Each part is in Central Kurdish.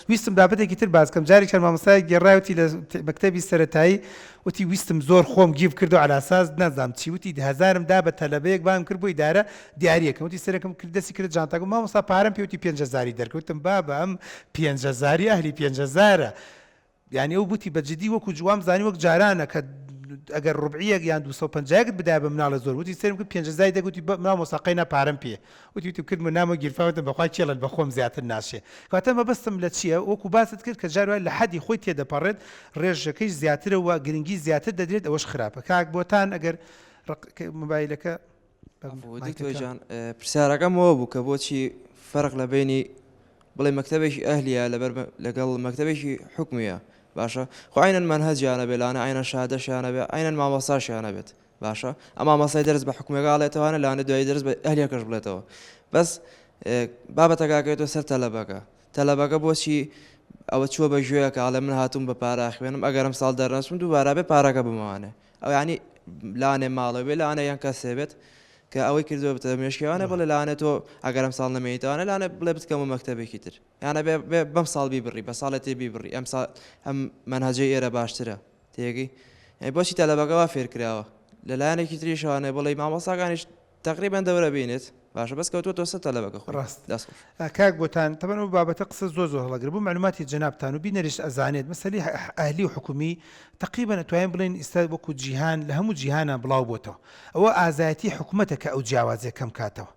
ویستم بابەتێکی تر باس کەم جارێکیان مامۆستایەک گێڕای وتی لە مەکتەبی سەرەتایی وتی ویستم زۆر خۆم گیڤ کردو عەلاساس نازانم چی وتی هەزارم دا بە تەلەبەیەک بانگم کرد بۆ ئیدارە دیاریەکەم وتی سەرێکم کرد دەستی کرد جانتاکەم مامۆستا پارەم پێ وتی 5000ی دەرکرد وتم بابە ئەم 5000ی ئەهلی 5000ە یانی ئەو گوتی بە جدی وەکو وام زانی وەک جارانە کە ئەگەر ڕوبعیەک یان 250 یەکت بدایە بە مناڵێ زۆر وتی سەیرم کرد 5000ی دەک وتی مامۆستا قەینا پارەم پێیە وتی وتم کردم و نامەوە گیرفان وتم بەخوا کێڵێت بە خۆم زیاتر ناشێ کەواتە مەبەستم لە چیە وەکو باست کرد کە جار وایە لە حەدی خۆی تێدەپەڕێت ڕێژەکەیش زیاترە و گرنگی زیاتر دەدرێت ئەوەش خراپە کاک بۆتان ئەگەر ڕق مۆبایلەکە بە عەفو دکتۆر مایکەکە. گیان پرسیارەکەم ئەوە بوو کە بۆچی فەرق لە بەینی بڵێ مەکتەبێکی ئەهلیە لەبەر لەگەڵ مەکتەبێکی حکومیە باشە خۆ عەینەن مەنهەجیانە بێ لانە عەینەن شەهادەشیانە بێ عەینەن مامۆستاشیانە بێت باشە ئەم مامۆستای دەرس بە حکومیەکە ئەڵێتەوانە لەوانە دوایی دەرس بە ئەهلیەکەش بڵێتەوە بەس بابەتەکە ئەکەوێتەوە سەر تەلەبەکە تەلەبەکە بۆچی ئەوە چووە بە گوێیەکە ئەڵێ من هاتووم بە پارە خوێنم ئەگەرم ساڵ دەرنەچوم دووبارە بێ پارەکە بمەوانێ ئەو یانی لانێ ماڵێ بێ لانێ یان کەسێ بێت کە ئەوەی کردووە بتە مێشکیوانە بڵێ لانێ تۆ ئەگەر ئەم ساڵ نەمێنیتەوانە لانێ بڵێ بتکەمە مەکتەبێکی تر یانە بێ بەم ساڵ بیبڕی بە ساڵێ تێ بیبڕی ئەم ساڵ ئەم مەنهەجەی ئێرە باشترە تێگەی یانی بۆچی تەلەبەکە وا فێر کراوە لە لایەنێکی تریشەوانێ بڵێ مامۆستاکانیش تەقریبەن دەورە بینێت باشە بەس کەوتووەتەوە سەر تەلەبەکە خۆی ڕاست دەست خۆش. کاک بۆتان تەبەن ئەو بابەتە قسە زۆر زۆر هەڵەگرە بۆ مەعلوماتی جەنابتان و بینەریش ئەزانێت مەسەلەی ئەهلی و حکومی تەقریبەن ئەتوانین بڵێین ئیستا وەکو جیهان لە هەموو جیهانا بڵاو بۆتەوە ئەوە ئازایەتی حکومەتە کە ئەو جیاوازیە کەم کاتەوە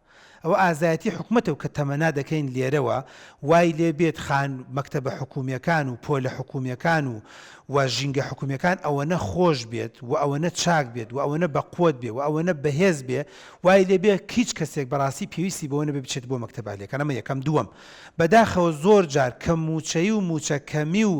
ئەوە ئازایەتی حکومەتە و کە تەمەنا دەکەین لێرەوە وای لێ بێت خان مەکتەبە حکومیەکان و پۆلە حکومیەکان و و ژینگە حکومیەکان ئەوەنە خۆش بێت و ئەوەنە چاک بێت و ئەوەنە بەقوەت بێ و ئەوەنە بەهێز بێ وای لێ بێ هیچ کەسێک بەڕاستی پێویستی بەوە نەبێ بچێت بۆ مەکتەبە ئەهلیەکان ئەمە یەکەم دووەم بەداخەوە زۆر جار کەم مووچەیی و مووچە کەمی و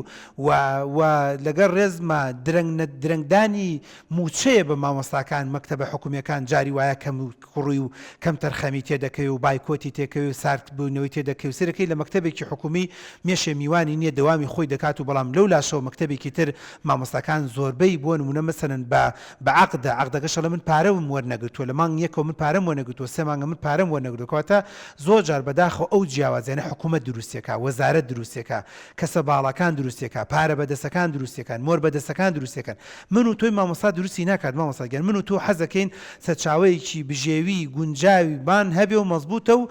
و و لەگەڵ ڕێزما درەنگ نە درەنگدانی مووچەیە بە مامۆستاکان مەکتەبە حکومیەکان جاری وایە کەم کوڕی و کەمتەرخەمی تێدەکەوێ و بایکۆتی تێکەوێ و سارد بوونەوەی تێدەکەوێ و سەیرەکەی لە مەکتەبێکی حکومی مێشێ میوانی نیە دەوامی خۆی دەکات و بەڵام لەو لاشەوە مەکتەبێکی تر مامۆستاکان زۆربەی بۆ نمونە مەسەلەن بە بە عەقدە عەقدەکەش ئەڵێ من پارەم وەرنەگرتووە لە مانگ یەکەوە من پارەم وەرنەگرتووە سێ مانگە من پارەم وەرنەگرتووە کەواتە زۆر جار بەداخەوە ئەو جیاوازیانە حکومەت دروستیەکا وەزارەت دروستیەکا کەسە باڵاکان دروستیەکا پارە بەدەسەکان دروستیەکان مۆر بەدەسەکان دروستیەکەن من و تۆی مامۆستا دروستی ناکات مامۆستا گیان من و تۆ حەزەکەین سەرچاوەیەکی بژێوی گونجاوی مان هەبێ و مەزبوتە و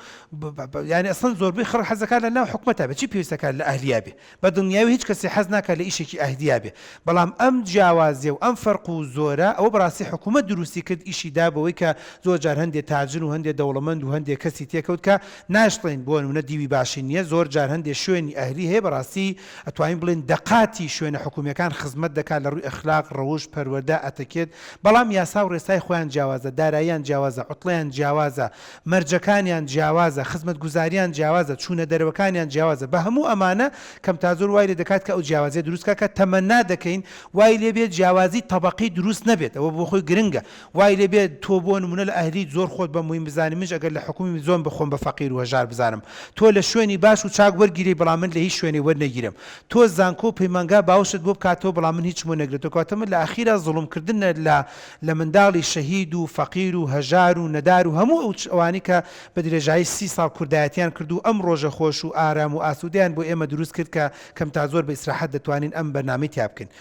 یانی ئەسڵەن زۆربەی خەڵک حەزەکات لە ناو حکومەتا بێ چی پێویستەکات لە ئەهلیا بێ بە دڵنیاوی هیچ کەسێ حەز ناکات لە ئیشێکی ئەهلیا بێ بەڵام ئەم جیاوازیە و ئەم فەرق و زۆرە ئەوە بەڕاستی حکومەت دروستی کرد ئیشی دا بەوەی کە زۆر جار هەندێ تاجر و هەندێ دەوڵەمەند و هەندێ کەسی تێکەوت کە ناشڵێین بۆ نمونە دیوی باشی نیە زۆر جار هەندێ شوێنی ئەهلی هەیە بەڕاستی ئەتوانین بڵێین دەقاتی شوێنە حکومیەکان خزمەت دەکات لە ڕووی ئەخلاق، ڕەوشت، پەروەردە، ئەتەکێت، بەڵام یاسا و ڕێسای خۆیان جیاوازە، داراییان جیاوازە، عوتڵەیان جیاوازە، مەرجەکانیان جیاوازە، خزمەتگوزاریان جیاوازە، چوونە دەرەوەکانیان جیاوازە، بە هەموو ئەمانە کەم تا زۆر وای لێ دەکات کە ئەو جیاوازیە دروست کات کە تەمەنا دەکەین وای لێ بێت جیاوازی تەبەقی دروست نەبێت ئەوە بۆ خۆی گرنگە وای لێ بێت تۆ بۆ نمونە لە ئەهلیت زۆر خۆت بە موهیم بزانی منیش ئەگەر لە حکومی زۆم بە خۆم بە فەقیر و هەژار بزانم تۆ لە شوێنی باش و چاک وەرگیرێی بەڵام من لە هیچ شوێنێ وەرنەگیرێم تۆ زانکۆ و پەیمانگا باوەشت بۆ بکاتەوە بەڵام من هیچم وەرنەگرێتەوە کەواتە من لە ئاخیرا زوڵم کردنە لە لە منداڵی شەهید و فەقیر و هەژار و نەدار و هەموو ئەو ئەوانەی کە بە درێژایی 30 ساڵ کوردایەتیان کرد و ئەم ڕۆژە خۆش و ئارام و ئاسوودەیان بۆ ئێمە دروست کرد کە کەم تا زۆر بە ئیسراحەت دەتوانین ئەم بەرنامەی تیا بکەین.